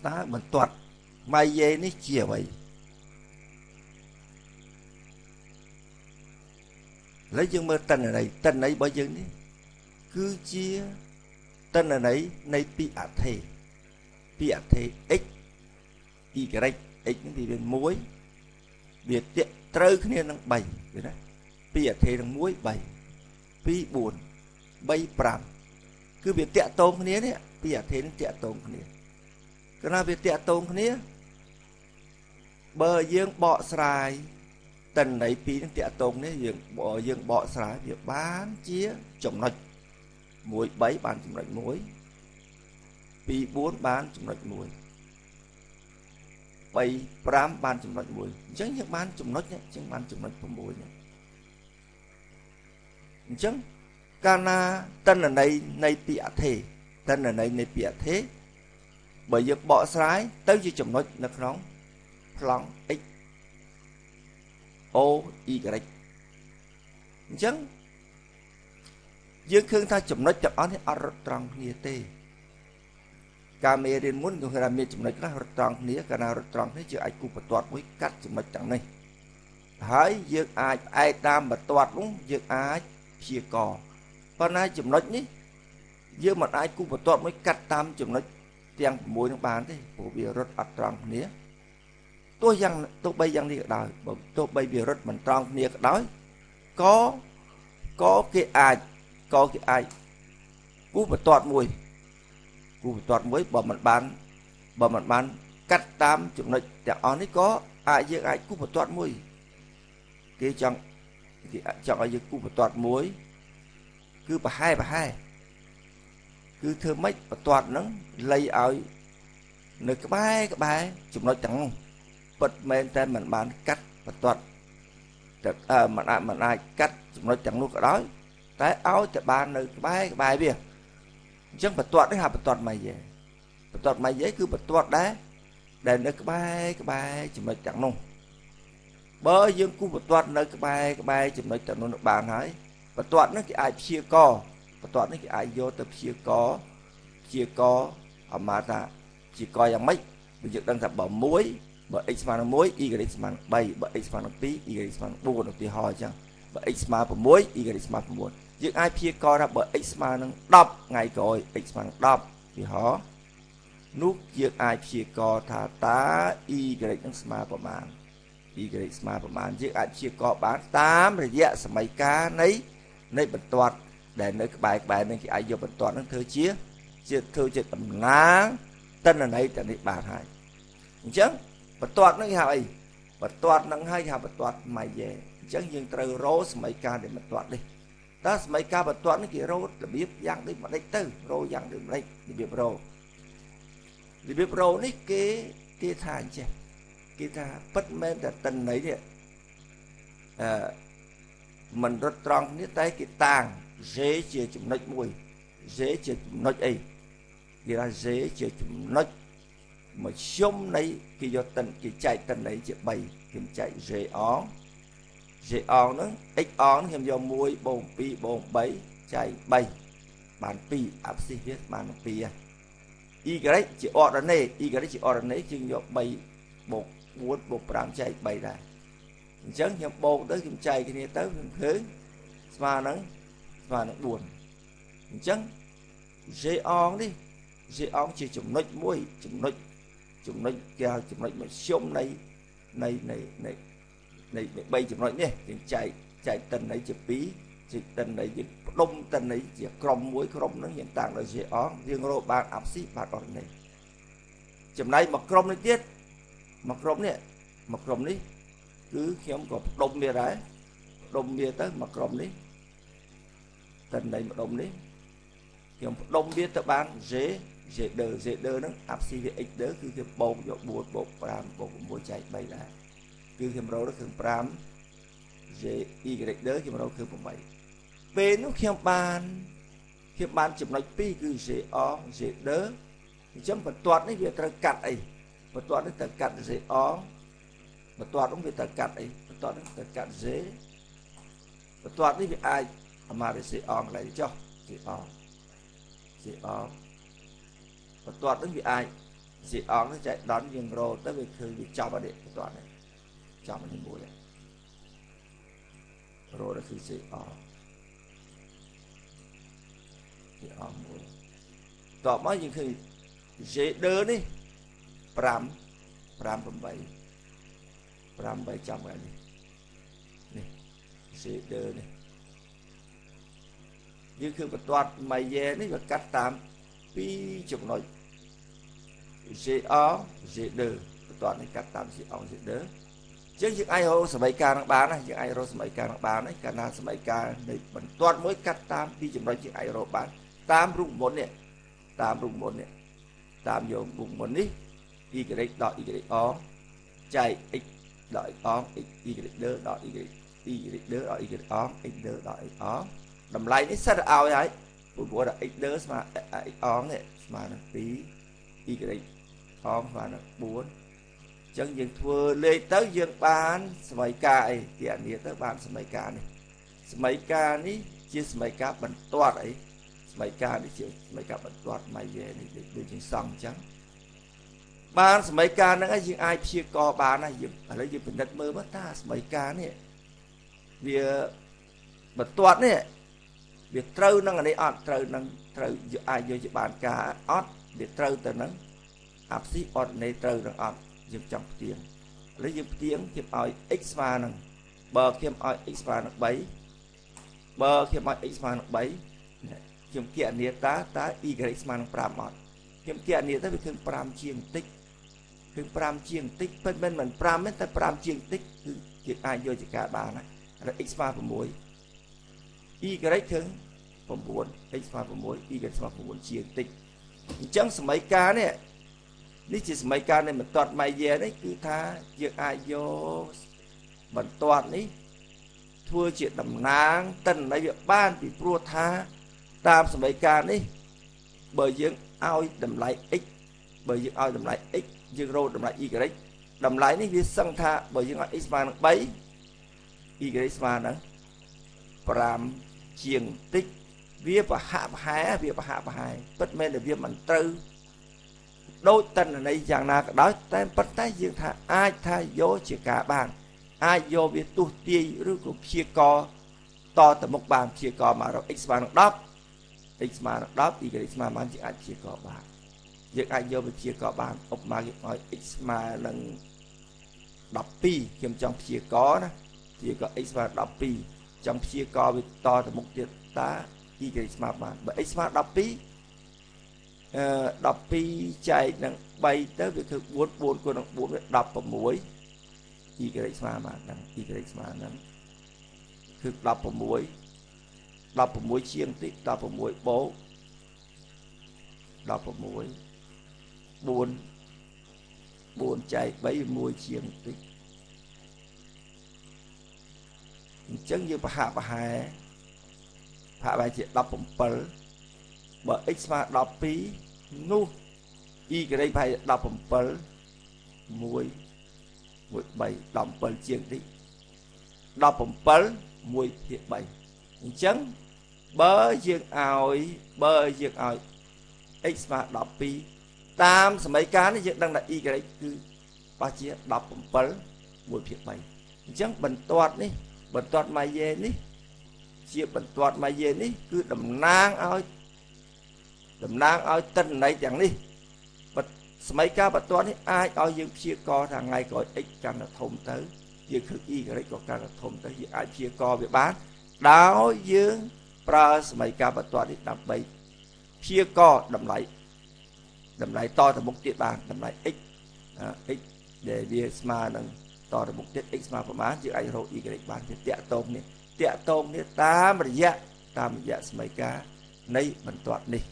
តើបន្ទាត់ម៉ៃយេនេះជាអ្វីឥឡូវយើងមើលតនន័យតន័យរបស់យើងនេះគឺជាតនន័យនៃពីអថេពីអថេ x y x នេះវាមាន1វាតាក់ត្រូវគ្នានឹង3ឃើញណាពីអថេនឹង1 3 2 4 3 5គឺវាតាក់តងគ្នានេះពីអថេនឹងតាក់តងគ្នាកាលណាវាតាក់តងគ្នាបើយើងបកស្រាយតន័យពីរនឹងតាក់តងនេះយើងបកស្រាយវាបានជាចំណុច1 3បានចំណុច1 2 4បានចំណុច1 3 5បានចំណុច1អញ្ចឹងយើងបានចំណុចអញ្ចឹងបានចំណុច6នេះអញ្ចឹងកាលណាតន័យនៃពីអថេតន័យនៃពីអថេបើយើងបកស្រាយទៅជាចំណុចនៅក្នុងប្លង់ x o y អញ្ចឹងយើងឃើញថាចំណុចទាំងអស់នេះអត់រត់ត្រង់គ្នាទេការមេរៀនមុនគឺថាមានចំណុចខ្លះរត់ត្រង់គ្នាកាលណារត់ត្រង់គ្នាយើងអាចគូបន្ទាត់មួយកាត់ចំណុចទាំងនេះហើយយើងអាចផ្អែកតាមបន្ទាត់នោះយើងអាចព្យាករប៉ុន្តែចំណុចនេះយើងមិនអាចគូបន្ទាត់មួយកាត់តាមចំណុចទាំង6នឹងបានទេព្រោះវារត់អត់ត្រង់គ្នាទោះយ៉ាងទោះបីយ៉ាងនេះក៏ដោយបើទោះបីវារត់មិនត្រង់គ្នាក៏ដោយក៏គេអាចគូបន្ទាត់មួយគូបន្ទាត់មួយបើមិនបានកាត់តាមចំណុចទាំងអស់នេះក៏អាចយើងអាចគូបន្ទាត់មួយគេចង់ឲ្យយើងគូបន្ទាត់មួយគឺប្រហែលគឺធ្វើម៉េចបន្ទាត់ហ្នឹងលៃឲ្យនៅក្បែរចំណុចទាំងនោះពិតមែនតែមិនបានកាត់បន្ទាត់តែមិនអាចកាត់ចំណុចទាំងនោះក៏ដោយតែឲ្យតែបាននៅក្បែរវាអញ្ចឹងបន្ទាត់នេះហៅបន្ទាត់ម៉ៃយេបន្ទាត់ម៉ៃយេគឺបន្ទាត់ដែលនៅក្បែរចំណុចទាំងនោះបើយើងគូបន្ទាត់នៅក្បែរចំណុចទាំងនោះបានហើយបន្ទាត់នេះគេអាចព្យាករបន្ទាត់នេះគេអាចយកទៅព្យាករអមាថាព្យាករយ៉ាងម៉េចបើយើងដឹងថាបើ1បើ x ស្មើនឹង1 y ស្មើនឹង3បើ x ស្មើនឹង2 y ស្មើនឹង4ឧទាហរណ៍អញ្ចឹងបើ x ស្មើ6 y ស្មើ9យើងអាចព្យាករថាបើ x ស្មើនឹង10ថ្ងៃក្រោយ x ស្មើនឹង10ឧទាហរណ៍នោះយើងអាចព្យាករថាតើ y នឹងស្មើប្រមាណ y ស្មើប្រមាណយើងអាចព្យាករបានតាមរយៈសមីការនៃបន្ទាត់ដែលនៅក្បែរនឹងគេអាចយកបន្ទាត់នឹងធ្វើជាតំណាងតន័យទាំងនេះបានហើយអញ្ចឹងបន្ទាត់នឹងគេហៅអីបន្ទាត់នឹងហើយគេហៅបន្ទាត់ម៉ៃយេអញ្ចឹងយើងត្រូវរកសមីការនៃបន្ទាត់នេះតើសមីការបន្ទាត់នេះគេរករបៀបយ៉ាងដូចម្ដេចទៅរកយ៉ាងដូចម្ដេចរបៀបរកនេះគេថាអញ្ចេះគេថាពិតមែនតែតន័យនេះមិនរត់ត្រង់គ្នាតែគេតាំង G ជាចំណុចមួយ G ជាចំណុចអីគេថា G ជាចំណុចមធ្យមនៃគេយកតិនគេចែកតិន័យជា3ខ្ញុំចែក G អង G អងហ្នឹង x អងខ្ញុំយក1បូក2បូក3ចែក3បាន2អាប់ស៊ីសវាបាន2ហើយ y ជាអរណេ y ជាអរណេយើងយក3បូក4បូក5ចែក3ដែរអញ្ចឹងខ្ញុំបូកទៅខ្ញុំចែកគ្នាទៅខ្ញុំឃើញស្មើនឹង4អញ្ចឹង G អងនេះ G អងជាចំណុចមួយចំណុចគេហៅចំណុចមធ្យមនៃ3ចំណុចនេះយើងចែកតិន័យជា2ជាតិន័យយើងផ្ដុំតិន័យជាក្រុមមួយក្រុមហ្នឹងយើងតាំងដោយ G អងយើងរកបានអាប់ស៊ីបានអរណេចំណែកមកក្រុមនេះទៀតមកក្រុមនេះគឺខ្ញុំក៏ផ្ដុំវាដែរផ្ដុំវាទៅមកក្រុមនេះតិន័យម្ដុំនេះខ្ញុំផ្ដុំវាទៅបាន G G2 G2 ហ្នឹងអាប់ស៊ីវា x2 គឺគេបូកយក4បូក5បូក6ចែក3ដែរគឺខ្ញុំរកទៅគឺ5 G Y2 ខ្ញុំរកគឺ8ពេលនោះខ្ញុំបានចំណុច2គឺ G អង G2 អញ្ចឹងបន្ទាត់នេះវាត្រូវកាត់អីបន្ទាត់នេះត្រូវកាត់ G អងបន្ទាត់នោះវាត្រូវកាត់អីបន្ទាត់នេះត្រូវកាត់ G បន្ទាត់នេះវាអាចអាម៉ា C អងកន្លែងចុះ C អង C អងបន្ទាត់នេះវាអាច G អង្គចែកដនយើងរកទៅវាឃើញវាចប់អត់នេះបន្ទាត់នេះចប់នេះមួយរកដល់គឺ G អង្គ G អង្គមួយតបមកយើងឃើញ G ដឺនេះ5 5 8 5 8ចំកន្លែងនេះនេះ G ដឺនេះយើងគឺបន្ទាត់ម៉ៃយ៉ែនេះវាកាត់តាម2ចំណុច GA G2 បន្ទាត់នេះកាត់តាម GA G2 ជាងយើងអាចរកសមីការនឹងបានណាយើងអាចរកសមីការនឹងបានណាកាលណាសមីការនៃបន្ទាត់មួយកាត់តាមពីចំណុចយើងអាចរកបានតាមរូបមន្តនេះតាមរូបមន្តនេះតាមយករូបមន្តនេះ y ដល់ y អចែក x ដល់ x អ x y 2ដល់ y y 2ដល់ y អ x 2ដល់ x អតម្លៃនេះសិតឲ្យហើយព្រោះថា x 2ស្មើ x អនេះស្មើនឹង2 y អស្មើនឹង4អញ្ចឹងយើងធ្វើលេខទៅយើងបានសមីការអីគណនាទៅបានសមីការនេះសមីការនេះជាសមីការបន្ទាត់អីសមីការនេះជាសមីការបន្ទាត់ម៉ៃយេនេះដូចជាសង់អញ្ចឹងបានសមីការហ្នឹងយើងអាចព្យាករបានណាយើងឥឡូវយើងពិនិត្យមើលមើលតាសមីការនេះវាបន្ទាត់នេះវាត្រូវនឹងអានេះអត់ត្រូវនឹងត្រូវអាចយកជាបានការអត់វាត្រូវទៅនឹងអាប់ស៊ីអត់នៃត្រូវនឹងអត់យើងចង់ផ្ទៀងឥឡូវយើងផ្ទៀងខ្ញុំឲ្យ x ស្មើនឹងបើខ្ញុំឲ្យ x ស្មើនឹង3បើខ្ញុំឲ្យ x ស្មើនឹង3ខ្ញុំគណនាតាតើ y ស្មើនឹង5អត់ខ្ញុំគណនាទៅវាឃើញ5ជាងតិចឃើញ5ជាងតិចពិតមិន5ទេតែ5ជាងតិចគឺយើងអាចយកជាការបានណាឥឡូវ x ស្មើ6 y ឃើញ9 x ស្មើ6 y ស្មើ9ជាងតិចអញ្ចឹងសមីការនេះនេះជាសមីការនៃបន្ទាត់ម៉ៃយ៉ែនេះគឺថាយើងអាចយកបន្ទាត់នេះធ្វើជាតំណាងតិន្នន័យវាបានពីព្រោះថាតាមសមីការនេះបើយើងឲ្យតម្លៃ x បើយើងឲ្យតម្លៃ x យើងរកតម្លៃ y តម្លៃនេះវាសឹងថាបើយើងឲ្យ x ស្មើនឹង3 y ស្មើនឹង5ជាងតិចវាប្រហាក់ប្រហែលវាប្រហាក់ប្រហែលពិតមែនតែវាមិនត្រូវដូចតន្ន័យយ៉ាងណាក៏ដោយតែប៉ុន្តែយើងថាអាចថាយកជាការបានអាចយកវាទស្សទាយឬក៏ព្យាករតទៅមុខបានព្យាករមករក x ស្មើនឹង10 x ស្មើនឹង10 y ស្មើបានយើងអាចព្យាករបានយើងអាចយកវាព្យាករបានឧបមាគេឲ្យ x ស្មើនឹង12ខ្ញុំចង់ព្យាករណាព្យាករ x ស្មើ12ចង់ព្យាករវាតទៅមុខទៀតតា y ស្មើបានបើ x ស្មើ12 12ចែកនឹង3ទៅវាគឺ4 4គុណនឹង4វា16 y ស្មើបានហ្នឹង y ស្មើហ្នឹងគឺ16 16ជាងតិច16បូក16 4 4ចែក3 1ជាងតិចអញ្ចឹងយើងប្រហាក់ប្រហែលប្រហាក់ប្រហែលជា17បើ x ស្មើ12នោះ y ប្រហែល17 1 1 3 17ជាងតិច17 1ភាគ3អញ្ចឹងបើយើងឲ្យ x ស្មើ12តាមសមីការនេះយើងដឹងថា y គឺប្រហែលជា17 1ភាគ3អញ្ចឹងបន្ទាត់នេះបន្ទាត់ម៉ៃយេនេះជាបន្ទាត់ម៉ៃយេនេះគឺតំណាងឲ្យទិន្នន័យទាំងនេះសមីការបន្ទាត់នេះអាចឲ្យយើងព្យាករថាថ្ងៃក្រោយ x កាន់តែធំទៅយើងឃើញ y ក៏កាន់តែធំទៅយើងអាចព្យាករវាបានដោយយើងប្រើសមីការបន្ទាត់នេះដើម្បីព្យាករតម្លៃតទៅមុខទៀតបានតម្លៃ x x ដែលវាស្មើនឹងតទៅមុខទៀត x ស្មើប្រមាណយើងអាចរក y បានវាតាក់ទងនេះតាក់ទងនេះតាមរយៈសមីការនៃបន្ទាត់នេះ